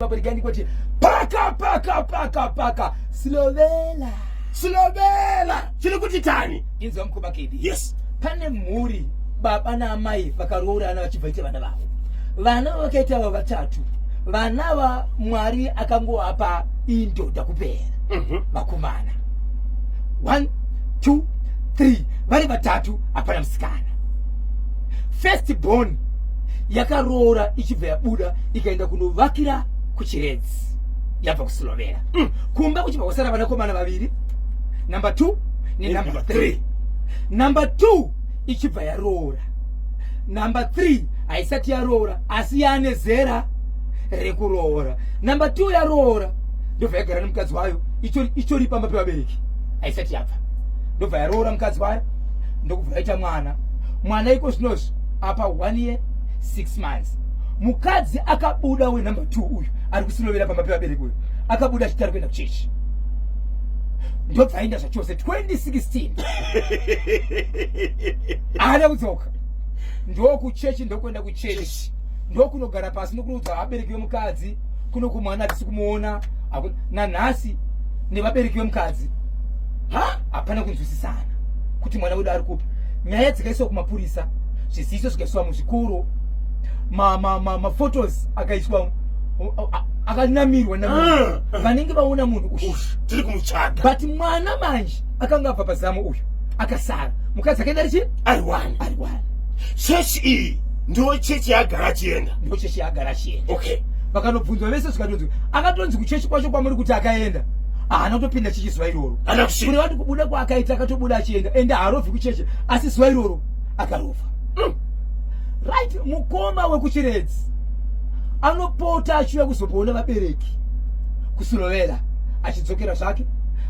Regai ndikoti paka paka paka paka Slovela. Slovela. Chiri kuti tani? Inzwa mukoma Kebi. Yes. Pane mhuri baba naamai vakaroorana vachibva ita vana vavo. Vana vakaita ava vatatu. Vana va Mwari akangovapa indoda kupera. Vakomana. 1 2 3 vari vatatu hapana musikana. First born yakaroora ichibva yabuda ikaenda kunovakira kuchiredzi yabva kusilovera. Kumba kuchibva kwasara vanakomana vaviri, number 2 nenumber 3. Number 2 ichibva yaroora, number 3 haisati yaroora asi yaane zera rekuroora. Number 2 yaroora ndobva yagara nemukadzi wayo ichori pamba pevabereki, haisati yabva, ndobva yaroora mukadzi wayo ndokubva yaita mwana. Mwana iko zvinozvi apa 1 year 6 months. Mukadzi akabuda wenumber 2 uyu ari kusilovera pamba pevabereki uyu akabuda achiti ari kuenda kuchechi, ndobva aenda zvachose 2016 haana kudzoka. Ndokuchechi, ndokuenda kuchechi, ndokunogara pasi nokuudza vabereki vemukadzi kuno kumwana hatisi kumuona nanhasi nevabereki vemukadzi hapana kunzwisisana kuti mwana wedu ari kupi. Nyaya dzikaiswa kumapurisa, zviziviso zvikaiswa muzvikoro, maphotos akaiswa akanamirwa namirwa, vanenge vaona munhu uyu tiri kumutsvaga. But mwana manje akanga abva pazamo uyu akasara, mukadzi akaenda richi ari one. Ari one. Chechi iyi ndo chechi yaagara achienda. Ndo chechi yaagara achienda. Vakanobvunzwa vese zvikatonzi akatonzi kuchechi kwacho kwamuri kuti akaenda haana kutopinda chechi zuva iroro. Haana kusvika. Kureva kuti kubuda kwaakaita akatobuda achienda, ende haarovhi kuchechi, asi zuva iroro akarovha. Right, mukoma wekuchiredzi anopota achiuya kuzomboona vabereki kusilovela, achidzokera zvake,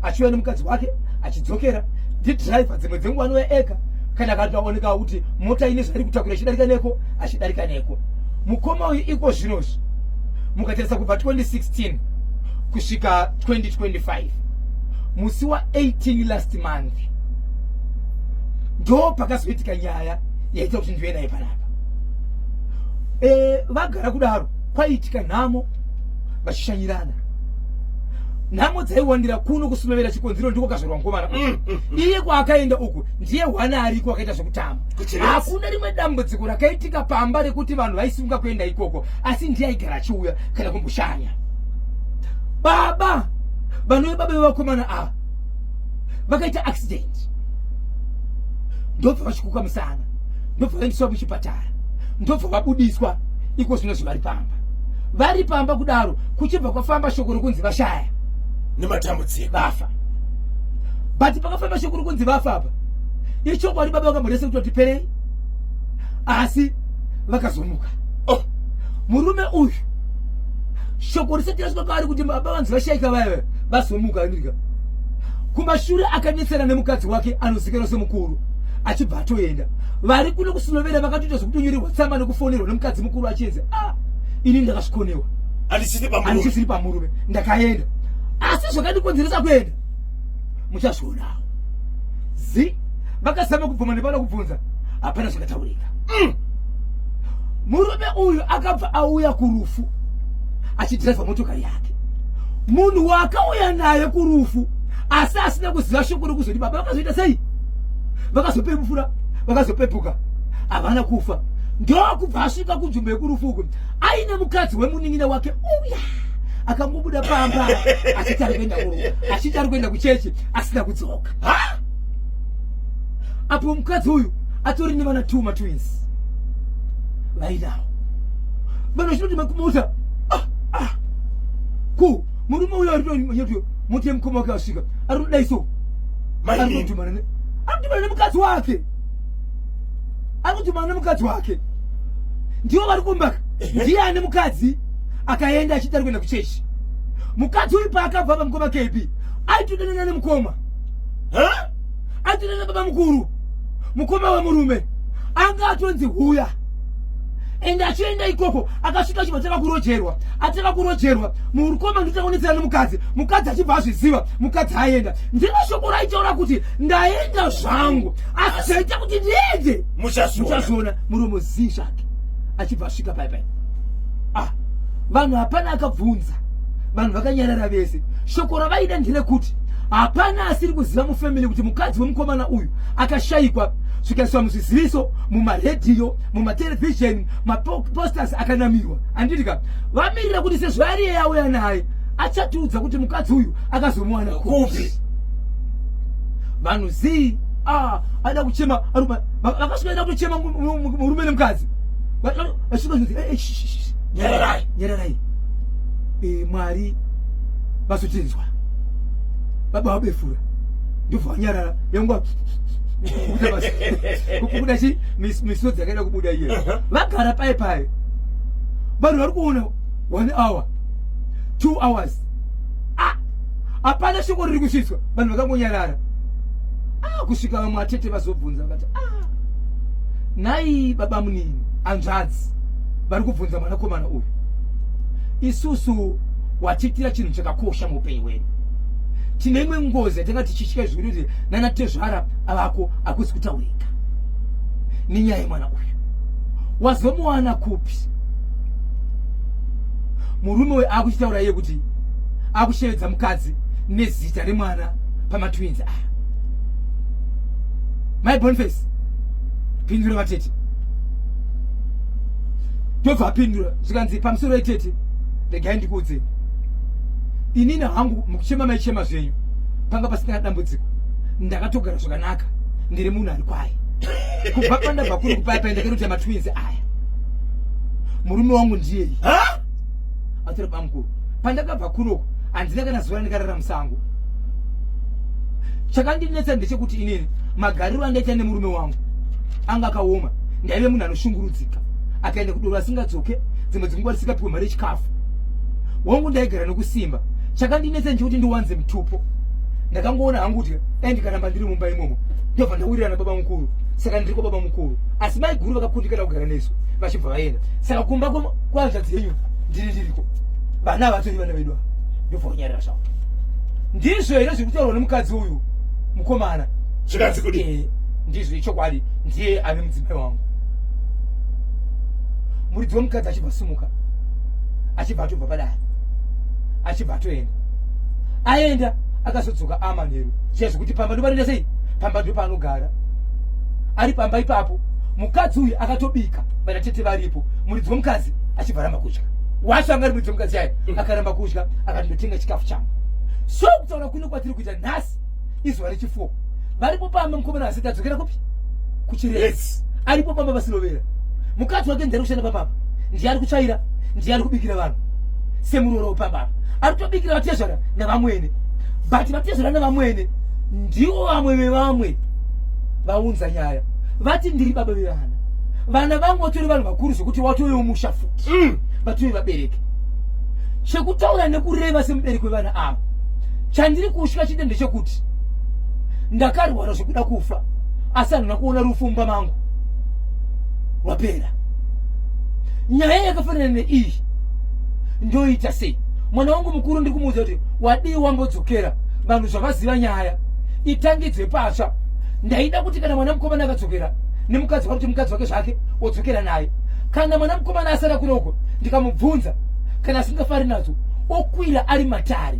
achiuya nemukadzi wake achidzokera. Ndidhiraivha, dzimwe dzenguva anouya ega kana akatooneka kuti mota ine zvairi kutakura ichidarika neko, achidarika neko. Mukoma uyu iko zvinozvi mukatarisa kubva 2016 kusvika 2025, musi wa18 last month ndo pakazoitika nyaya yaita kuti ndive naye panapa. Vagara kudaro kwaitika nhamo, vachishanyirana, nhamo dzaiwandira kuno kusilovera. Chikonzero ndiko kazvarwa mukomana. Iye kwaakaenda uku ndiye hwana ariko akaita zvekutamba. Kuchiredzi. Hakuna rimwe dambudziko rakaitika pamba rekuti vanhu vaisunga kuenda ikoko, asi ndiye aigara achiuya kana kumboshanya. Baba vanove baba vevakomana ava vakaita accident, ndobva vachikuka musana, ndobva vaendeswa kuchipatara, ndobva vabudiswa. Iko zvino zvivari pamba, vari pamba kudaro kuchibva kwafamba shoko rokunzi vashaya nematambudziko, vafa. But pakafamba shoko rokunzi vafa apa, ichokwadi baba vakamborese kutoti perei, asi vakazomuka. Oh. Murume uyu shoko risati rasvika kwaari kuti baba vanzi vashaika, vaya vazomuka ndirika kumashure akanetsana nemukadzi wake anozikanwa semukuru, achibva atoenda. Vari kuno kusilovera vakatoita zvekutonyorerwa tsamba nekufonerwa nemukadzi mukuru achinzi, "Ah, ini ndakasvikonewa, handisiri pamurume, handisisiri pamurume, ndakaenda, asi zvakandikonzeresa kuenda muchazvionawo." Zi vakazama kubvuma nepana kubvunza, hapana zvakataurika. Murume uyu akabva auya kurufu achidhiraivha motokari yake. Munhu waakauya naye kurufu asi asina kuziva shoko rekuzoti baba vakazoita sei, vakazopepufura, vakazopepuka, havana kufa. Ndokubva asvika kunzvimbo yekurufu uku aine mukadzi wemunin'ina wake uya akangobuda pamba achiti ari kuenda achiti ari kuenda kuchechi, asina kudzoka. Apo mukadzi uyu atori nevana two, matwins vainawo. Vanhu vachinoti makumota, ah, ah. Ku murume uyo ari mota yemukoma wake asvika, ari kudai so ari kudhumana nemukadzi wake, ari kudhumana nemukadzi wake, ndivo vari kumbaka. Ndiye ane mukadzi akaenda achiti ari kuenda kuchechi. Mukadzi uyu paakabva pamukoma KB aitodanana nemukoma, aitodanana baba mukuru, mukoma wemurume anga atonzi huya. Ende achienda ikoko akasvika achibva atanga kurojerwa, atanga kurojerwa murukoma, ndotanga nemukadzi. Mukadzi achibva azviziva, mukadzi aenda. Ndiro shoko raitaura kuti ndaenda zvangu, asi zvaita kuti ndiende muchazviona. Muromo zii zvake. Achibva asvika pai pai, ah, Vanhu hapana akabvunza, vanhu vakanyarara vese. Shoko ravaida nderekuti hapana asiri kuziva mufamily kuti mukadzi wemukomana uyu akashayikwa, zvikaiswa muzviziviso, mumaredhiyo, mumaterevhizheni, maposters akanamirwa. Handiti ka vamirira kuti sezvo ariye yauya naye achatiudza kuti mukadzi uyu akazomuwana kupi. Vanhu zii, ah, ada kuchema, vakasvika ida kutochema murume nemukadzi vasvika zvinzi eh, eh, nyararai nyararai eh, Mwari vazotinzwa. Baba vabefura ndobva vanyarara yanguva kubuda chi misodzi yakaida kubuda iye. Vagara paye paye, vanhu vari kuona 1 hour, 2 hours, ah, hapana shoko riri kusvitswa, vanhu vakangonyarara. Ah, kusvika vamwe atete vazobvunza vakati, ah, nhai baba munini, hanzvadzi vari kubvunza mwanakomana uyu, isusu watiitira chinhu chakakosha muupenyu hwedu. Tine imwe ngozi yatanga tichitya zvikuti kuti nana tezvara avako hakusi kutaurika nenyaya yemwana uyu. Wazomuwana kupi? Murume uyu akuchitaura iye kuti akushevedza mukadzi nezita remwana pamatwins. Ah, my Boniface, pindura vatete. Ndobva apindura zvikanzi, pamusoro yetete, regai ndikuudze, inini hangu mukuchema maichema zvenyu, panga pasina dambudziko, ndakatogara zvakanaka, ndiri munhu ari kwaye. Kubva pandabva kuri kupaya pai ndakanoita matwins aya, murume wangu ndiyei atori bamukuru. Pandakabva kunoko handina kana zuva randikarara musango. Chakandinetsa ndechekuti inini magariro andaita nemurume wangu anga akaoma, ndaive munhu anoshungurudzika, akaenda kudoro asingadzoke, dzimwe dzinguva tisingapiwe mari yechikafu. Wangu ndaigara nokusimba. Chakandinetsa ndechekuti ndiwanze mutupo. Ndakangoona hangu kuti dai ndikaramba ndiri mumba imomo, ndobva ndawirirana baba mukuru, saka ndiri kwababa mukuru, asi mai guru vakakundikana kugara nesu vachibva vaenda. Saka kumba kwanzvadzi yenyu ndiri ndiriko, vana havatori vana vedu ava. Ndobva kunyarira zvavo. Ndizvo here zviri kutaurwa nemukadzi uyu mukomana? Zvikanzi kudii? Ndizvo, ichokwadi, ndiye ave mudzimai wangu. Muridzi wemukadzi achibva sumuka, achibva atobva padare, achibva atoenda. Aenda akazodzoka amanheru zviya zvekuti pamba ndopanoenda sei, pamba ndopaanogara ari pamba ipapo. Mukadzi uyu akatobika, vanatete varipo, muridzi wemukadzi achibva aramba kudya. Wacho anga ari muridzi wemukadzi yaye akaramba kudya, akati ndotenga chikafu changu. So kutaura kuno kwatiri kuita nhasi izuva rechifour, varipo pamba mukomana asati adzokera kupi, kuChiredzi. Aripo pamba pasinovera mukadzi wake ndiari kushanda papapa, ndiye ari kutsvaira, ndiye ari kubikira vanhu semuroora wepamba apa, ari kutobikira vatezvara navamwene. But vatezvara navamwene ndivo vamwe vevamwe vaunza nyaya, vati ndiri baba vevana, vana vangu vatori vanhu vakuru zvekuti watovewo musha futi, vatove vabereki. Chekutaura nekureva semubereki wevana ava, chandiri kutya chide ndechekuti ndakarwara zvekuda kufa, asi handina kuona rufu mumba mangu rwapera. Nyaya yakafanana neiyi ndoita sei? Mwana wangu mukuru ndiri kumuudza kuti wadii wambodzokera, vanhu zvavaziva nyaya itangidzwe patsva. Ndaida kuti kana mwana mukomana akadzokera nemukadzi wake, kuti mukadzi wake zvake odzokera naye, kana mwana mukomana asara kunoko ndikamubvunza, kana asingafari nadzo okwira ari matare,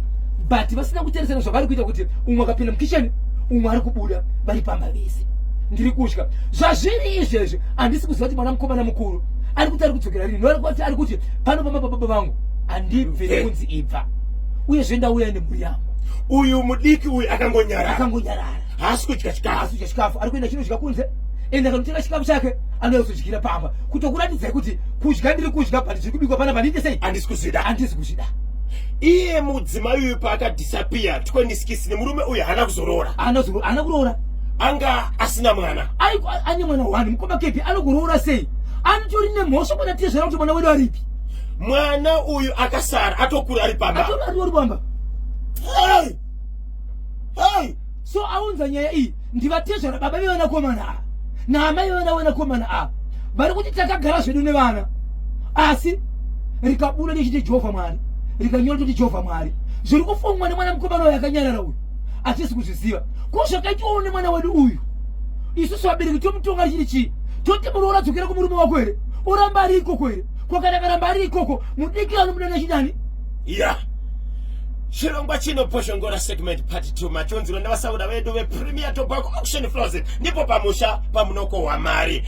but vasina kuteresana zvavari kuita kuti umwe akapinda mukicheni, umwe ari kubuda, vari pamba vese. Ndiri kutya zvazviri izvezvi, handisi kuziva kuti mwana mukomana mukuru ari kuti ari kudzokera rini. Noari ari kuti pano pamba pababa vangu handibve nekunzi ibva, uyezve ndauya nemhuri yangu. Uyu mudiki uyu akangonyarara, akangonyarara, haasi kudya chikafu, haasi kudya chikafu, ari kuenda chinodya kunze, ende akanotenga chikafu chake anouya kuzodyira pamba, kutokuratidzai kuti kudya ndiri kudya, but zviri kubikwa panapa ndiite sei? Handisi kuzvida, handisi kuzvida. Iye mudzimai uyu paakadisappear 2016 murume uyu haana kuzoroora, haana kuroora, anga asina mwana. Ane mwana wani mukoma kepi anokuroora sei? Anotori nemhosva kuna tezvara kuti mwana wedu aripi. Mwana uyu akasara atokura ari pamba, atori pamba. Hey! Hey! So aunza nyaya iyi ndivatezvara baba vevanakomana ava naamai vevana vanakomana ava, vari kuti takagara zvedu nevana, asi rikabuda nechiti Jehovha Mwari, rikanyora toti Jehovha Mwari. Zviri kufungwa nemwana mukomana uyu akanyarara uyu hatisi kuzviziva. Ko zvakaitwawo nemwana wedu uyu, isusu vabereki tomutonga chiri chii? Toti muroora dzokera kumurume wako here, oramba ari ikoko here? Ko kana akaramba ari ikoko, mudiki anomuda nechidani? Ya, chirongwa chino Poshongora segment part 2 machonzero nevasauda vedu vePremier Tobacco Auction Floors. Ndipo pamusha pamunokohwa mari.